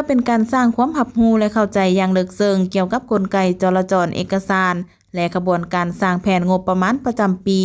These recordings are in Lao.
ເປັນການສ້າງຄວາມຮັບຮູ້ ແລະ ເຂົ້າໃຈຢ່າງເລິກເຊິ່ງກ່ຽວກັບກົນໄກຈໍລະຈອນເອກະສານ ແລະ ຂະບວນການສ້າງແຜນງົບປະມານປະຈຳປີ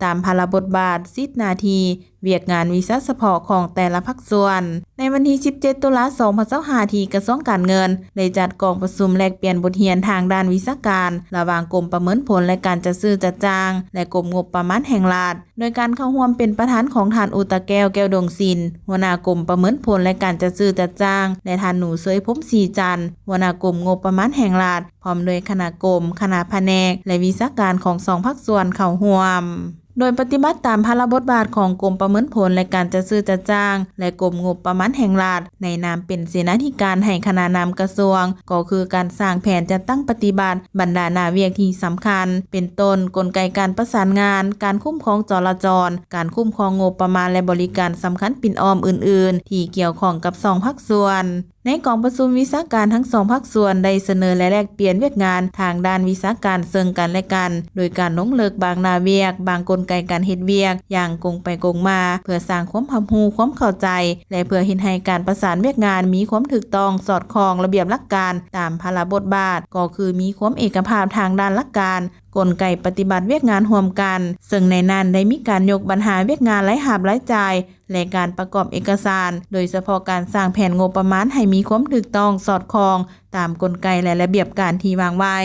ຕາມພາລະບົດບາດ, ສິດໜ້າທີ່, ວຽກງານວິຊາສະເພາະຂອງແຕ່ລະພາກສ່ວນ. ໃນວັນທີສິບເຈັດ ຕຸລາ ສອງພັນຊາວຫ້າ ທີ່ກະຊວງການເງິນ ໄດ້ຈັດກອງປະຊຸມແລກປ່ຽນບົດຮຽນທາງດ້ານວິຊາການ ລະຫວ່າງກົມປະເມີນຜົນ ແລະ ການຈັດຊື້ຈັດຈ້າງ ແລະ ກົມງົບປະມານແຫ່ງລັດ ໂດຍການເຂົ້າຮ່ວມເປັນປະທານຂອງທ່ານ ອຸຕະແກ້ວ ແກ້ວດົງສິນ ຫົວໜ້າກົມປະເມີນຜົນ ແລະ ການຈັດຊື້ຈັດຈ້າງ ແລະ ທ່ານ ໜູເຊີຍ ພົມສີຈັນ ຫົວໜ້າກົມງົບປະມານແຫ່ງລັດ ພ້ອມດ້ວຍຄະນະກົມ, ຄະນະພະແນກ ແລະ ວິຊາການຂອງສອງພາກສ່ວນເຂົ້າຮ່ວມ. ໂດຍປະຕິບັດຕາມພາລະບົດບາດຂອງກົມປະເມີນຜົນ ແລະ ການຈັດຊື້ຈັດຈ້າງ ແລະ ກົມງົບປະມານແຫ່ງລັດ ໃນນາມເປັນເສນາທິການໃຫ້ຄະນະນຳກະຊວງ ກໍຄືການສ້າງແຜນຈັດຕັ້ງປະຕິບັດບັນດາໜ້າວຽກທີ່ສຳຄັນ ເປັນຕົ້ນ ກົນໄກການປະສານງານ, ການຄຸ້ມຄອງຈໍລະຈອນ, ການຄຸ້ມຄອງງົບປະມານ ແລະ ບໍລິການສຳຄັນປິ່ນອ້ອມອື່ນໆ ທີ່ກ່ຽວຂ້ອງກັບສອງພາກສ່ວນ. ໃນກອງປະຊຸມ ວິຊາການທັງສອງພາກສ່ວນໄດ້ສະເໜີ ແລະ ແລກປ່ຽນວຽກງານທາງດ້ານວິຊາການເຊິ່ງກັນ ແລະ ກັນ ໂດຍການລົງເລິກບາງໜ້າວຽກ, ບາງກົນໄກການເຮັດວຽກຢ່າງກົງໄປກົງມາ ເພື່ອສ້າງຄວາມຮັບຮູ້, ຄວາມເຂົ້າໃຈ ແລະ ເພື່ອເຮັດໃຫ້ການປະສານວຽກງານມີຄວາມຖືກຕ້ອງ, ສອດຄ່ອງ, ລະບຽບຫຼັກການຕາມພາລະບົດບາດ ກໍຄືມີຄວາມເອກະພາບທາງດ້ານຫຼັກການ, ກົນໄກປະຕິບັດວຽກງານຮ່ວມກັນ, ເຊິ່ງໃນນັ້ນໄດ້ມີການຍົກບັນຫາວຽກງານລາຍຮັບລາຍຈ່າຍ ແລະ ການປະກອບເອກະສານ, ໂດຍສະເພາະການສ້າງແຜນງົບປະມານໃຫ້ມີຄວາມຖືກຕ້ອງ, ສອດຄ່ອງຕາມກົນໄກ ແລະ ລະບຽບການທີ່ວາງໄວ້.